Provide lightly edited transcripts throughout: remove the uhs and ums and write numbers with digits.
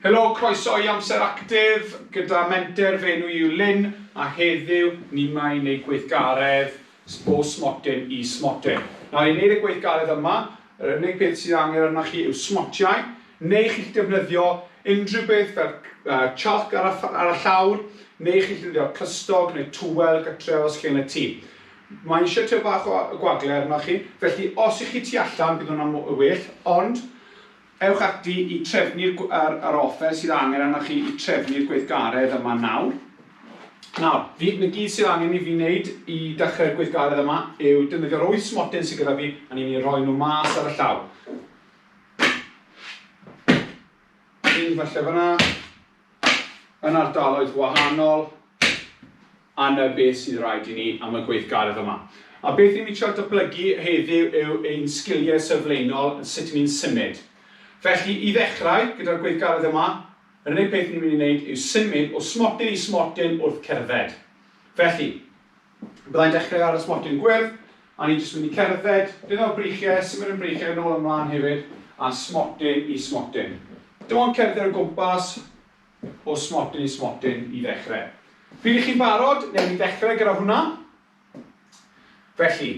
Helo, croeso i Amser Actif gyda Menter, fy enw i yw Lyn a heddiw ni yma i wneud gweithgaredd o smotyn i smotyn. Nawr i wneud y gweithgaredd yma, yr unig peth sydd angen arnoch chi yw smotiau, neu chi'ch defnyddio unrhyw beth fel uh, chalk ar y, ar y llawr, neu chi'ch defnyddio clustog neu tywel gytre os chi yn y tŷ. Mae eisiau tyw bach o gwagle arnoch chi, felly os ych chi tu allan bydd hwnna'n well, ond Ewch ati i trefnu'r yr, yr offer sydd angen arnoch chi i trefnu'r gweithgaredd yma nawr. Nawr, fi, na gyd sydd angen i fi wneud i dechrau'r gweithgaredd yma yw defnyddio'r wyth smotyn sydd gyda fi a ni'n mynd i rhoi nhw mas ar y llaw. Un falle fyna, yn ardaloedd gwahanol, a 'na beth sydd rhaid i ni am y gweithgaredd yma. A beth ni'n mynd i trio datblygu heddiw yw ein sgiliau sylfaenol yn sut ni'n symud. Felly, i ddechrau, gyda'r gweithgaredd yma, yr unig peth ni'n mynd i wneud yw symud o smotyn i smotyn wrth cerdded. Felly, byddai'n dechrau ar y smotyn gwyrdd, a ni'n jyst mynd i cerdded, dim o'r breichiau, symud yn breichiau nôl ymlaen hefyd, a smotyn i smotyn. Dim ond cerdded o gwmpas, o smotyn i smotyn i ddechrau. Pryd ych chi'n barod, newn ni ddechrau gyda hwnna. Felly,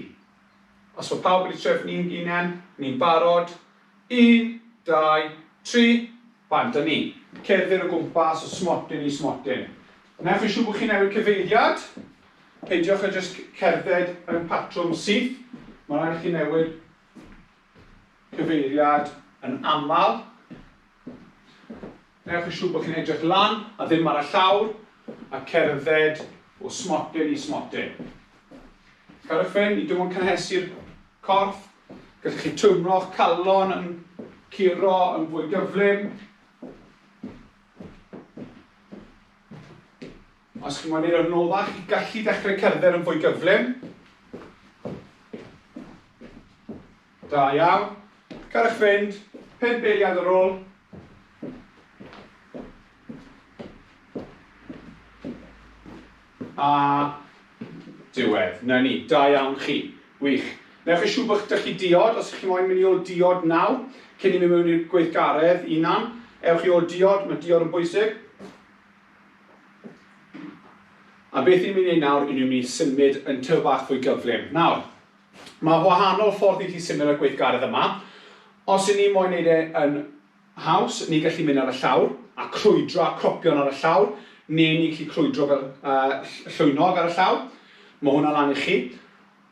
os mae pawb wedi trefnu'n hunain, ni'n barod. 1, 2, 3, bant â ni. Cerdded o gwmpas o smotyn i smotyn. Newch yn siŵr bod chi'n newid cyfeiriad. Peidiwch â jyst cerdded yn patrwm syth. Mae rhaid i chi newid cyfeiriad yn aml. Newch yn siŵr bod chi'n edrych lan a ddim ar y llawr a cerdded o smotyn i smotyn. Cadwch fynd i dim ond cynhesu'r corff. Gallwch chi twmlo'ch calon yn curo yn fwy gyflym. Os chi'n moyn neud o'n noddach, chi'n gallu dechrau cerdded yn fwy gyflym. Da iawn. Cerwch fynd, 5 eiliad ar ôl. A diwedd. Na ni, da iawn chi. Wych. Newch yn siŵr bod 'da chi diod, os ych chi moyn mynd i ôl diod nawr, cyn i mi mewn i'r gweithgaredd unan. Ewch i ôl diod, mae diod yn bwysig. A beth ni'n mynd i wneud nawr yw ni'n mynd i symud yn tyf bach fwy gyflym. Nawr, mae wahanol ffordd i chi symud ar gweithgaredd yma. Os y'n ni moyn wneud e yn haws, ni'n gallu mynd ar y llawr a crwydro a cropion ar y llawr, neu ni'n gallu crwydro fel uh, llwynog ar y llawr. Mae hwnna lan i chi.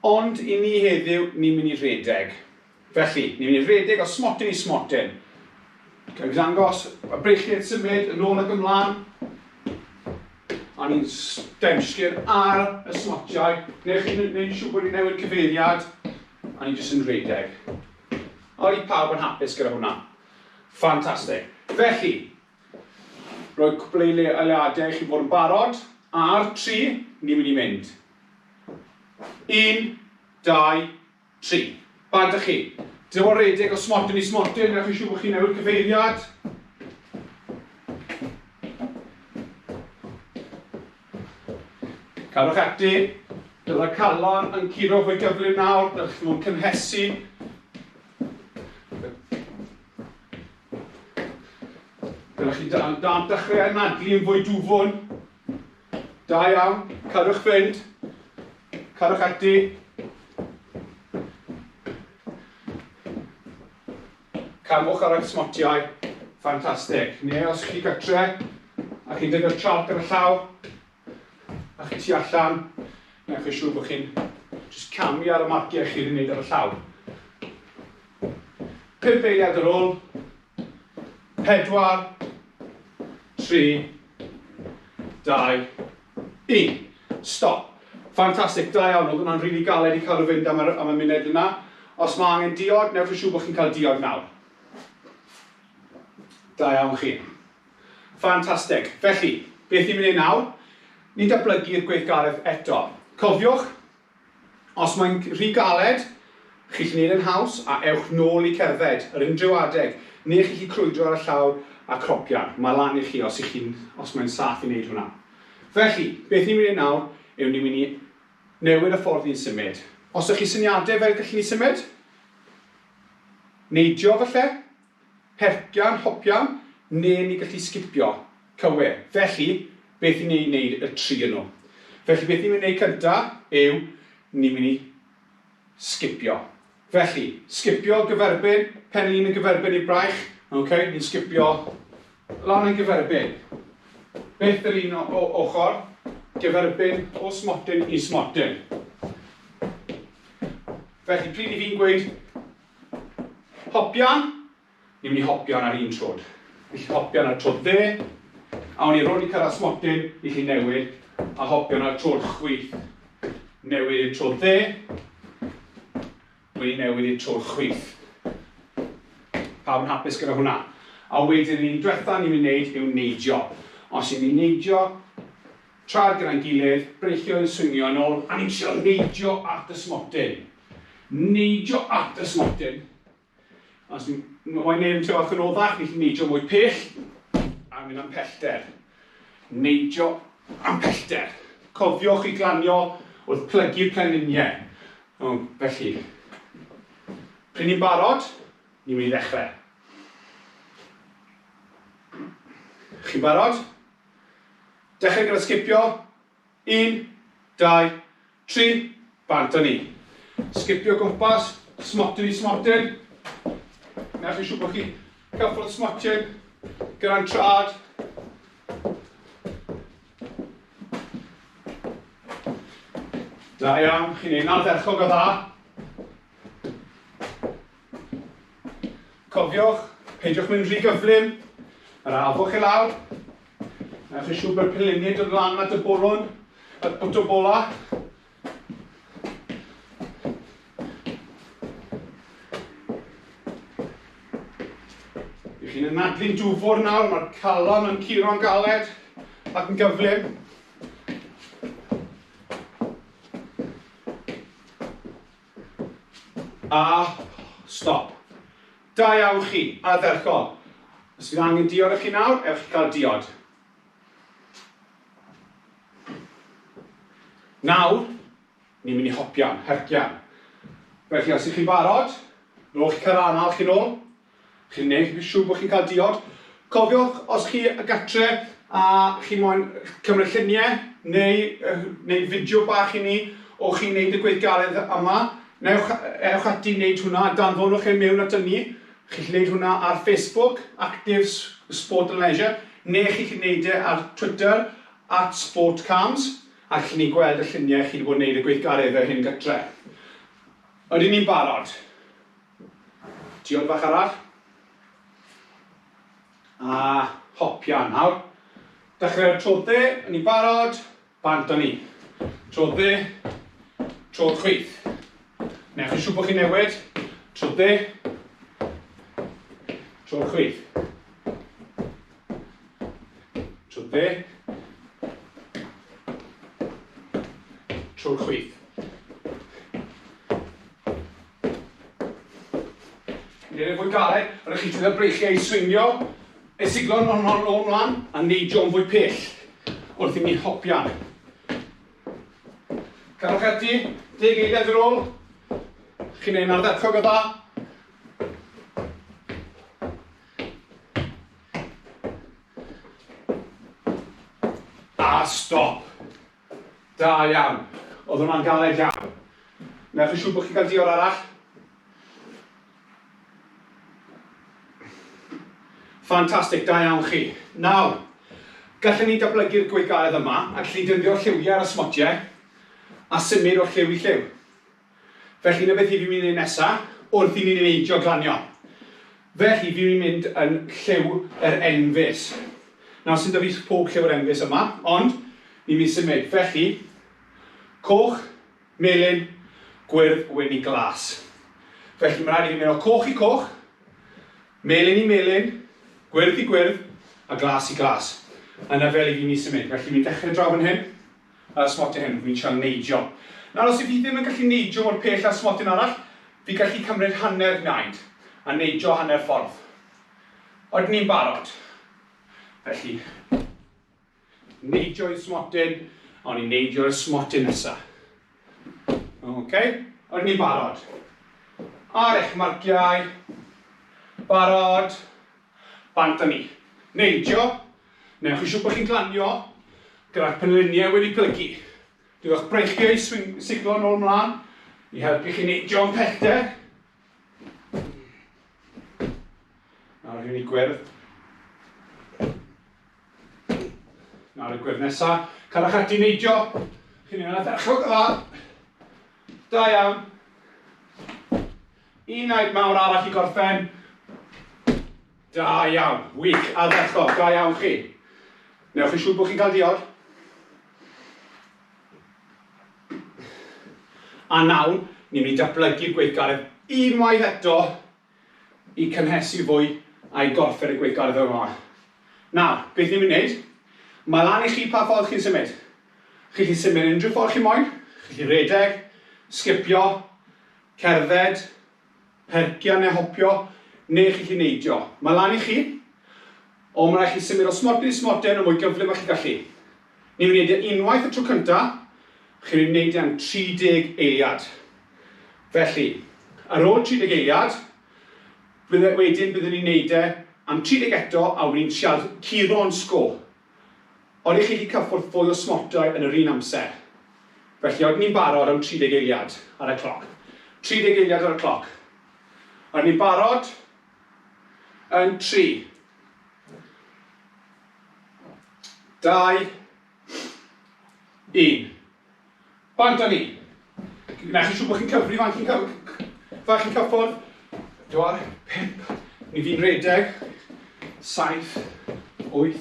Ond i ni heddiw, ni'n mynd i redeg. Felly, ni'n mynd i redeg o smotyn i smotyn. Ga i ddangos y breichiau'n symud yn ôl ac ymlaen. A ni'n stemsgyn ar y smotiau. Neu chi'n gwneud siŵr bod ni'n newid cyfeiriad. A ni'n jyst yn redeg. Oed pawb yn hapus gyda hwnna. Ffantastig. Felly, rhoi cwpl o eiliadau i chi fod yn barod. Ar tri, ni'n mynd i mynd. Un, dau, 3. Bant â chi. Dim ond redeg o smotyn i smotyn, newch yn siŵr bod chi'n newid cyfeiriad. Cadwch ati. Dyla'r calon yn curo fwy gyflym nawr, dylech chi fod yn cynhesu. Dylech chi dechrau anadlu yn fwy dwfwn. Da iawn, cadwch fynd. Cadwch ati. Camwch ar eich smotiau. Ffantastig. Neu os chi gytre a chi'n defnyddio chalk ar y llaw a chi tu allan, newch yn siŵr bod chi'n just camu ar y marciau chi wedi wneud ar y llaw. 5 eiliad ar ôl. 4, 3, 2, 1. Stop. Ffantastig, da iawn. Oedd hwnna'n rili galed i cadw fynd am yr, am y munud yna. Os mae angen diod, newch yn siŵr bod chi'n cael diod nawr. Da iawn chi. Ffantastig. Felly, beth ni'n mynd i nawr? Ni'n datblygu'r gweithgaredd eto. Cofiwch, Os mae'n rhy galed, chi'n gallu neud e'n haws a ewch nôl i cerdded ar unrhyw adeg, neu chi'n gallu crwydro ar y llawr a cropian. Mae lan i chi os y'ch chi'n, os mae'n saff i wneud hwnna. Felly, beth ni'n mynd i wneud nawr yw ni'n mynd i newid y ffordd ni'n symud. Os ydych chi syniadau fel gallen ni symud? Neidio falle? Hercian, hopian? neu ni'n gallu sgipio. Cywir. Felly, beth ni'n ei wneud y tri yn nhw. Felly, beth ni'n mynd i wneud cynta yw ni'n mynd i sgipio. Felly, sgipio gyferbyn, pen lin yn gyferbyn i'r braich. Ok, ni'n sgipio lan yn gyferbyn. Beth yr un o, o ochr? Gyferbyn o smotyn i smotyn. Felly, pryd i fi'n gweud hopian, Ni'n mynd i hopian ar un trod. Ni'n gallu hopian ar trod dde, a o'n i rôn i cyrraedd smotyn, ni'n gallu newid, a hopian ar trod chwith. Newid i'r trod dde, wedi newid i'r trod chwith. Pawb yn hapus gyda hwnna. A wedyn yr un diwetha ni'n mynd i wneud yw neidio. Os ni'n mynd i neidio, traed gyda'n gilydd, breichiau yn swingio yn ôl, a ni'n trio neidio at y smotyn. Neidio at y smotyn. Os ni'n moyn neud yn bach yn oddach, ni'n gallu neidio mwy pell a mynd am pellter. Neidio am pellter. Cofiwch i glanio wrth plygu'r penliniau. O, felly, pryd ni'n barod, ni'n mynd i ddechrau. Chi'n barod? Dechrau gyda sgipio. Un, dau, tri, bant â ni. Sgipio gwmpas, smotyn i smotyn. Newch chi'n siŵr bod chi cyffwrdd smotyn gyda'n trad. Da iawn, chi'n neud yn ardderchog o dda. Cofiwch, peidiwch mynd rhy gyflym. Arafwch i lawr. Newch yn siŵr bod y pelynid yn lan at y bolon, y bwtw bola. Ych chi'n anadlu'n dwfwr nawr, mae'r calon yn curo'n galed ac yn gyflym. A stop. Da iawn chi, ardderchog. Os fydd angen diod ar chi nawr, ewch i gael diod. Nawr, ni'n mynd i hopian, hercian. Felly, os ych chi'n barod, rhowch cyranal chi'n ôl. Chi'n neud yn siŵr bod chi'n cael diod. Cofiwch, os chi gatre a chi moyn cymryd lluniau neu, neu fideo bach i ni o chi'n neud y gweithgaredd yma, newch, ewch ati i wneud hwnna a danfonwch e mewn ato ni. Chi'n gallu neud hwnna ar Facebook, Active Sport and Leisure, neu chi'n gallu neud e ar Twitter, @sportcams, a allen ni gweld y lluniau chi wedi bod yn neud y gweithgareddau hyn gytre. Ydyn ni'n barod? Diod fach arall. A hopian nawr. Dechrau'r tro dde, yn ni'n barod, bant â ni. Tro dde, tro chwith. Newch yn siŵr bod chi'n newid. Tro dde, tro chwith. Tro dde, tro'r chwith. Nid yn fwy galed, rydych chi'n llwyddo breichiau i swingio, e siglo yn ôl ôl mlaen a neidio'n fwy pell wrth i ni hopian. Cadwch ati, deg eiliad ar ôl. Chi'n neud yn ardderchog o dda. A stop. Da iawn. Oedd hwnna'n galed iawn. Newch yn siŵr bod chi'n cael diod arall. Ffantastig, da iawn chi. Nawr, gallwn ni datblygu'r gweithgaredd yma a gallu defnyddio'r lliwiau ar y smotiau a symud o lliw i lliw. Felly, 'na beth i fi'n mynd i wneud nesa, wrth i ni neidio glanio. Felly, fi'n mynd i mynd yn lliw yr enfys. Nawr, sy'n da fi pob lliw yr enfys yma, ond ni'n mynd i symud. Felly, coch, melyn, gwyrdd, wyn i glas. Felly, mae rhaid i fi mynd o coch i coch, melyn i melyn, gwyrdd i gwyrdd, a glas i glas. Yna fel i fi'n mynd i symud. Felly, fi'n dechrau draw fan hyn. Ar y smotyn hyn, fi'n trial neidio. Nawr, os yw fi ddim yn gallu neidio mor pell â'r smotyn arall, fi'n gallu cymryd hanner naid a neidio hanner ffordd. Odyn ni'n barod? Felly, neidio i'r smotyn, a o'n i'n neidio i'r smotyn nesa. Ok, odyn ni'n barod? Ar eich marciau, barod, bant â ni. Neidio. Newch chi siŵr bod chi'n glanio gyda'r penliniau wedi plygu. Dewch breichiau i swing, siglo nôl mlaen i helpu chi neidio yn pellter. Nawr rhywun i gwyrdd. Nawr y gwyrdd nesa. Cadwch ati neidio. Chi'n mynd yn ardderchog dda. Da iawn. Un naid mawr arall i gorffen. Da iawn. Wych. Ardderchog. Da iawn chi. Newch chi siŵr bod chi'n cael diod. A nawr, ni'n mynd i datblygu'r gweithgaredd unwaith eto i cynhesu fwy a i gorffen y gweithgaredd yma. Nawr, beth ni'n mynd i wneud? Mae lan i chi pa ffordd chi'n symud. Chi'n gallu symud unrhyw ffordd chi moyn. Chi'n gallu redeg, sgipio, cerdded, percio neu hopio, neu chi'n gallu neidio. Mae lan i chi, ond mae rhaid chi symud o smotyn i smotyn y mwy gyflym â chi'n gallu. Ni'n mynd i wneud e unwaith y tro cynta, chi'n mynd i wneud e am 30 eiliad. Felly, ar ôl 30 eiliad, bydde, wedyn byddwn ni'n wneud e am 30 eto a wedyn ni'n trial curo'n sgôr. Oeddech chi 'di cyffwrdd fwy o smotau yn yr un amser? Felly, oedden ni'n barod am 30 eiliad ar y cloc. 30 eiliad ar y cloc. Oedden ni'n barod yn 3, 2, 1. Bant â ni. Gwnewch yn siŵr bod chi'n cyfri fan chi'n fan chi'n cyffwrdd. 4, 5, ni fi'n redeg. 7, 8,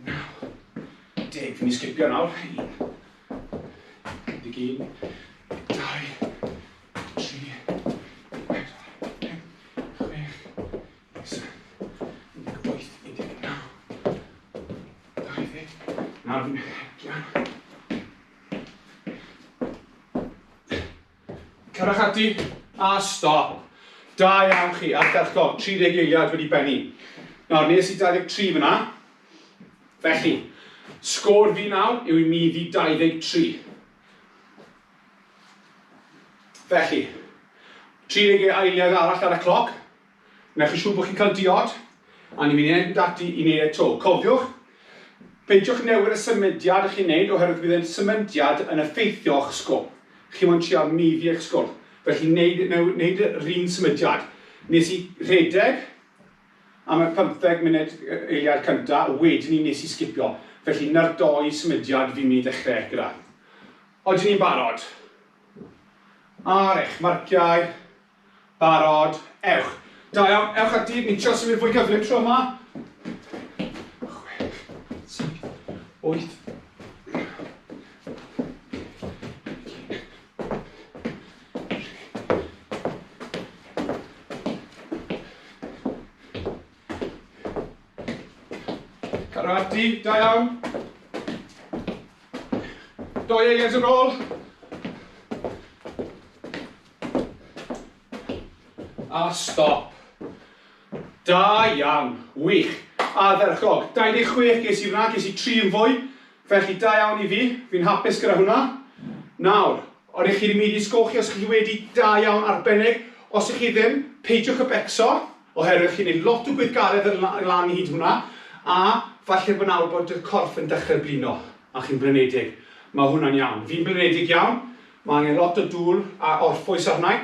9, 10. Fi'n i sgipio nawr. 1, 11, 2, 3, 4, 5, 6, 7, 18, 19, 20. Nawr fi'n hecian. Cyrrach ati, a stop. Da iawn chi, ardderchog, 30 eiliad wedi bennu. Nawr, nes i 23 fyna. Felly, sgôr fi nawr yw i mi ddi 23. Felly, 30 eiliad arall ar y cloc. Gwnewch yn siŵr bod chi'n cael diod, a ni'n mynd i mynd ati i wneud e 'to. Cofiwch, peidiwch newid y symudiad ych chi'n wneud oherwydd bydd y symudiad yn effeithio eich sgwr. Chi moyn trial maeddu eich sgwr. Felly wneud, wneud yr un symudiad. Nes i rhedeg am y 15 munud eiliad cynta, wedyn ni nes i sgipio. Felly 'na'r dou symudiad fi'n mynd i ddechrau gyda. Odyn ni'n barod? Ar eich marciau. Barod, ewch. Da iawn, ewch ati, ni'n trio symud fwy gyflym tro yma. 6, 7, 8. Cadw ati, da iawn. Doi eiliad yn ôl. A stop. Da iawn. Wych. Ardderchog. 26 ges i fyna, ges i 3 yn fwy. Felly da iawn i fi. Fi'n hapus gyda hwnna. Nawr, oeddech chi wedi mynd i sgochi os chi wedi, da iawn, arbennig. Os ych chi ddim, peidiwch â becso, oherwydd chi'n gwneud lot o gweithgaredd yn lan hyd hwnna, a falle bod nawr bod y corff yn dechrau blino, a chi'n blinedig. Mae hwnna'n iawn. Fi'n blinedig iawn, Mae angen lot o dŵr a orffwys arna i,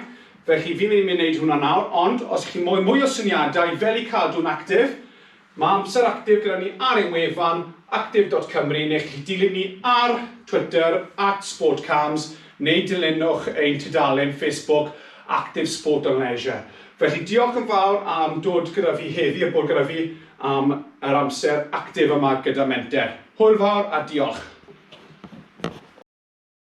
felly fi'n mynd i mynd wneud hwnna nawr, ond os chi moyn mwy o syniadau fel i cadw'n actif, mae amser actif gyda ni ar ein wefan actif.cymru neu chi'n gallu dilyn ni ar Twitter @sportcams neu dilynwch ein tudalen Facebook Active Sport and Leisure. Felly diolch yn fawr am dod gyda fi heddi a bod gyda fi am yr amser actif yma gyda Menter. Hwyl fawr a diolch!